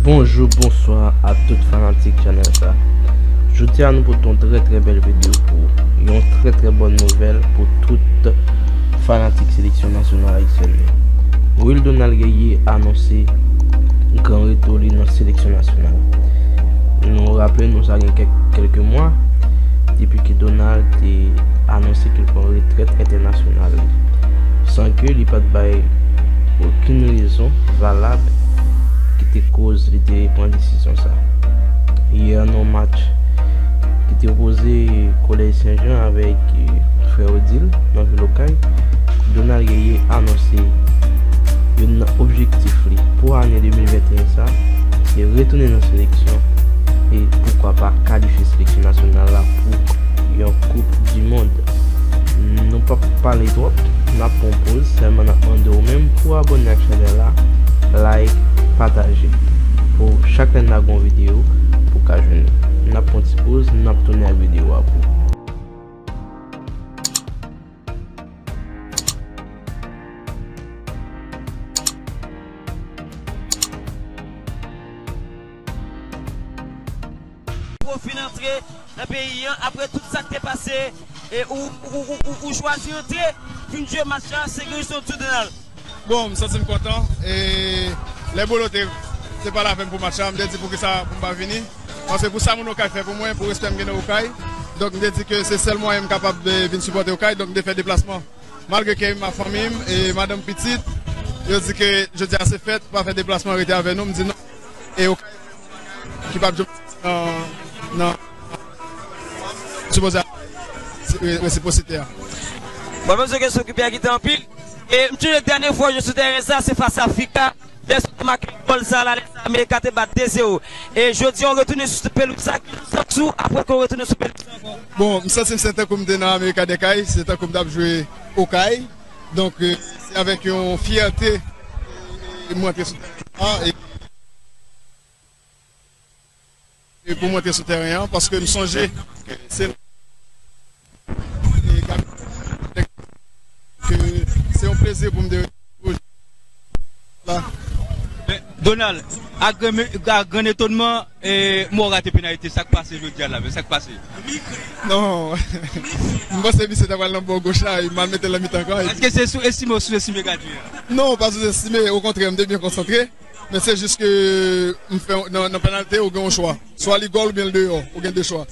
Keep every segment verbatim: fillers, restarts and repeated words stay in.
Bonjou, bonswa a tout fanatik chanèl sa. Jodi a nou pote yon trè trè bèl videyo pou ou. Yon trè trè bòn nouvèl pou tout fanatik seleksyon nasyonal ayisyèn yo. Will Donald Guerrier anonse gran retou li nan seleksyon nasyonal. Nou raple nou sa gen kèk, kèlke mwa depi ke Donald te anonse ke l pran retrèt entènasyonal li, san ke li pa t bay okenn rezon valab ki te koz li te pran desizyon sa. Yè, nan yon match ki te opoze Kolèj Sen Jan avèk, eh, Frè Odile nan vil Okay, Donald Guerrier anonse youn nan objektif li pou ane de mil venteyen sa, se retounen nan seleksyon e poukwa pa kalifye seleksyon nasyonal la pou yon Koup di Mond. Nou p ap pale twòp, n ap pran yon poz, sèlman n ap mande w menm pou abòne ak chanèl la, like, pataje. Pou chak lè n lage yon videyo, pou w ka jwenn li. N ap pran ti poz, n ap tounen ak videyo a pou ou. Pou w fin antre nan peyi an, apre tout sa k te pase, e ou, ou, ou, ou, ou chwazi antre, fin jwe match la, se ki jan w santi w, Donald? Bon, m santi m kontan. E lè Bolo te, te pale avè m pou match la, m te di poukisa pou m pa vini. Paske pou sa moun Okay fè pou mwen, pou respè m gen nan Okay. Donk, m te di ke se sèl mwayen m kapab, eh, vin sipòte Okay, donk m te fè deplasman. Malgre ke m a fanmi m e madanm pitit, yo di ke jodi a se fèt, pa fè deplasman, rete avè nou, m di non. E Okay ki p ap jwenn nan, nan sipoze resiprosite a. Bon, menm si kesyon ki pè ki te anpil. E m sonje dènye fwa w jwe sou teren sa, se fas a Afrika. Lè w te make gòl sa la, lè sa Amerika te bat de zewo. E jodi a w retounen sou pelouz sa, ki jan w santi w apre ke w retounen sou pelouz sa ankò? Bon, m santi m se tankou m te nan Amerika de Kay, se tankou m t ap jwe Okay. Donk, eh, se avèk yon fyète, eh, mwen antre sou teren an, e e pou m antre sou teren an, paske m sonje se, e, ke se yon plezi pou m te la. Men, Donald, ak gran, ak gran etonman, e, m wè w rate penalite, sa k pase jodi a la, men sa k pase? Non, m panse misye ta pral nan bò goch la, e m al mete l nan mitan ankò, epi èske se sou estime ou sou estime gadyen an? Non, pa sou estime, okontrè, m te byen konsantre. Men se jis ke m fè, nan, nan penalite, ou gen yon chwa. Swa li gòl oubyen l deyò, ou gen de chwa.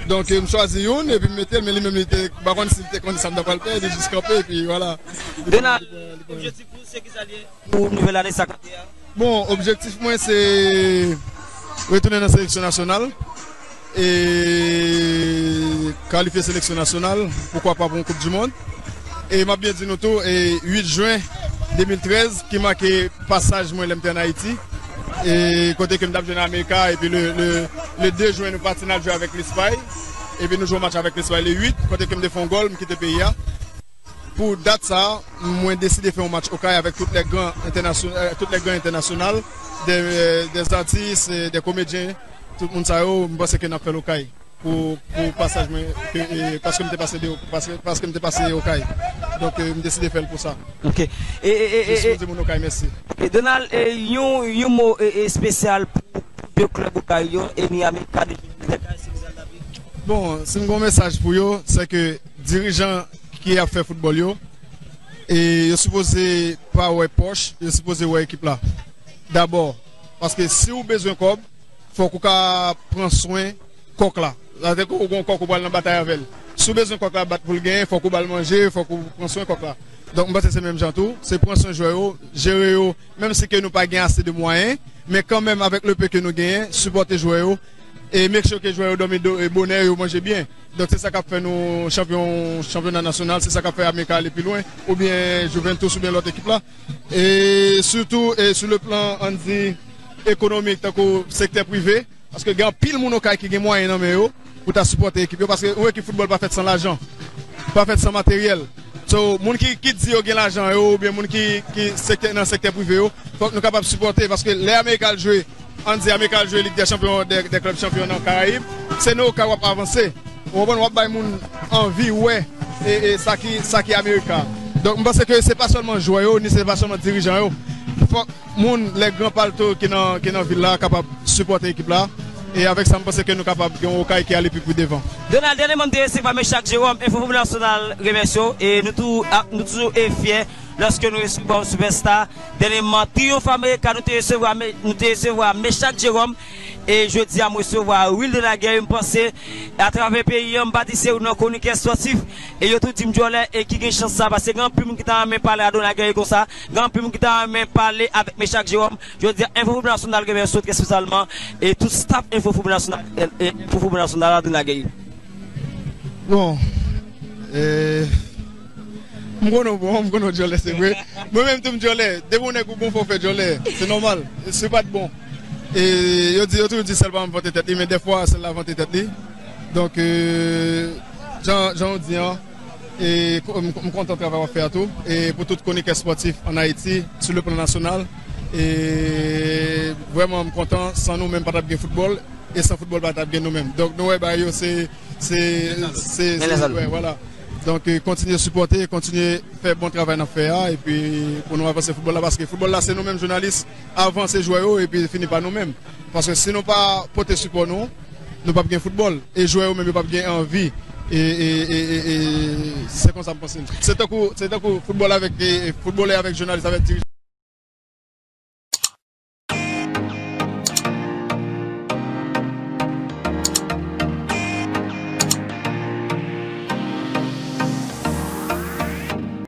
Donk, m chwazi youn, epi m mete l, men li menm, li te, m pa konn si l te konn sa m ta pral fè, li jis kanpe, epi vwala. Donald, objektif ou, se ki sa l ye pou nouvèl ane sa k ap vini a? Bon, objektif mwen, se retounen nan seleksyon nasyonal. E kalifye seleksyon nasyonal, poukwa pa pou yon Koup di Mond. E m ap byen di nou tou, e uit jen de mil trèz ki make pasaj mwen lè m te ann Ayiti, e kote ke m t ap jwe nan Amerika, epi le, le, le de jen nou pati n al jwe avèk Lespay, epi nou jwe yon match avèk Lespay le uit, kote ke m te fè yon gòl, m kite peyi a. Pou dat sa a, mwen deside fè yon match Okay avèk tout lè gran entènasyon-, euh, tout lè gran entènasyonal, dè, euh, dè atis, euh, dè komedyen, tout moun sa yo, m panse ke n ap fè l Okay pou, pou pasaj mwen, ke, euh, paske m te pase de, paske, paske m te pase Okay. Donk, euh, m deside fè l pou sa. Ok. E, e, e, e, Jis e, pou di moun Okay mèsi. E Donald, e, yon, yon mo, e, e, espesyal pou, pou de klèb Okay yo, e ni Amerika de Bon, si m gen yon mesaj pou yo, se ke dirijan ki ap fè foutbòl yo, e yo sipoze pa wè pòch, yo sipoze wè ekip la dabò. Paske si w bezwen kòb, fòk ou ka pran swen kòk la. Sa vle di ke ou gen yon kòk ou pral nan batay avè l. Si w bezwen kòk la bat pou l genyen, fòk ou ba l manje, fòk ou pran swen kòk la. Donk, m panse se menm jan tou, se pran swen jwè yo, jere yo, menm si ke nou pa gen ase de mwayen, men kanmenm avèk le peu ke nou genyen, sipòte jwè yo, e make sure ke jwè yo dòmi do-, e bonè, yo manje byen. Donk, se sa k ap fè nou chanpyon, chanpyona nasyonal, se sa k ap fè Amerika ale pi lwen, oubyen Juventus, oubyen lòt ekip la. E sitou, e sou le plan, ann di, ekonomik, tankou sektè prive, paske gen anpil moun Okay ki gen mwayen nan men yo pou ta sipòte ekip yo, paske yon ekip foutbòl pa fèt san lajan, pa fèt san materyèl. So, moun ki, ki di yo gen lajan yo, oubyen moun ki, ki sektè, nan sektè prive yo, fòk nou kapab sipòte, paske lè Amerika al jwe, ann di Amerika al jwe Lig dè Chanpyon, dè, dè klèb chanpyon nan Karayib, se nan Okay w ap avanse. Ou konprann? W ap bay moun anvi wè, e, e sa ki, sa ki Amerika. Donk, m panse ke se pa sèlman jwè yo, ni se pa sèlman dirijan yo. nenpòt moun, lè gran palto ki nan, ki nan vil la kapab sipòte ekip la. E avèk sa, m panse ke nou kapab gen yon Okay ki ale pi, pi devan. Donald, dènyèman m te resevwa Mechak Jerome, Enfo Foutbòl Nasyonal remèsye w, e nou tou, ap, nou toujou e fyè lòske nou resevwa yon sipèsta. Dènyèman, Triyonf Amerika, nou te resevwa, nou te resevwa Mechak Jerome, e jodi a, m resevwa Wilde Laguerre, m panse, atravè peyi an, m pa di se youn nan kwonikè espòtif, e yo tou di m djòlè, e ki gen chans sa, paske gen anpil moun ki ta renmen pale a Donald Guerrier konsa, gen anpil moun ki ta renmen pale avèk Mechak Jerome. Jodi a, Enfo Foutbòl Nasyonal remèsye w trè espesyalman, e tout staff Enfo Foutbòl Nasyonal, e, e Enfo Foutbòl Nasyonal la, Donald Guerrier. Bon, e, m konnen w bon, m konnen w djòlè, se vre. Mwen menm tou m djòlè. Depi yon nèg ou bon, fò w fè djòlè. Se nòmal. Se pa t bon. E yo di, yo toujou di sèl pa m vante tèt li, men dèfwa sèl la vante tèt li. Donk, e, jan, jan w di an, e, ko-, m, m kontan travay w ap fè a tou. E pou tout kwonikè espòtif ann Ayiti, sou le plan nasyonal, e vrèman m kontan, san nou menm pa t ap gen foutbòl, e san foutbòl pa t ap gen nou menm. Donk nou wè bagay yo se, se, se, se, wè, vwala. Donk, e, kontinye sipòte, kontinye fè bon travay n ap fè a, epi pou nou avanse foutbòl la, paske foutbòl la se nou menm jounalis, avan se jwè yo, epi fini pa nou menm. Paske si nou pa pote sipò nou, nou p ap gen foutbòl, e jwè yo menm yo p ap gen anvi, e, e, e, e, e se konsa m panse l. Se tankou, se tankou foutbòl avèk, e, e, foutbòlè avèk jounalis, avèk dirijan.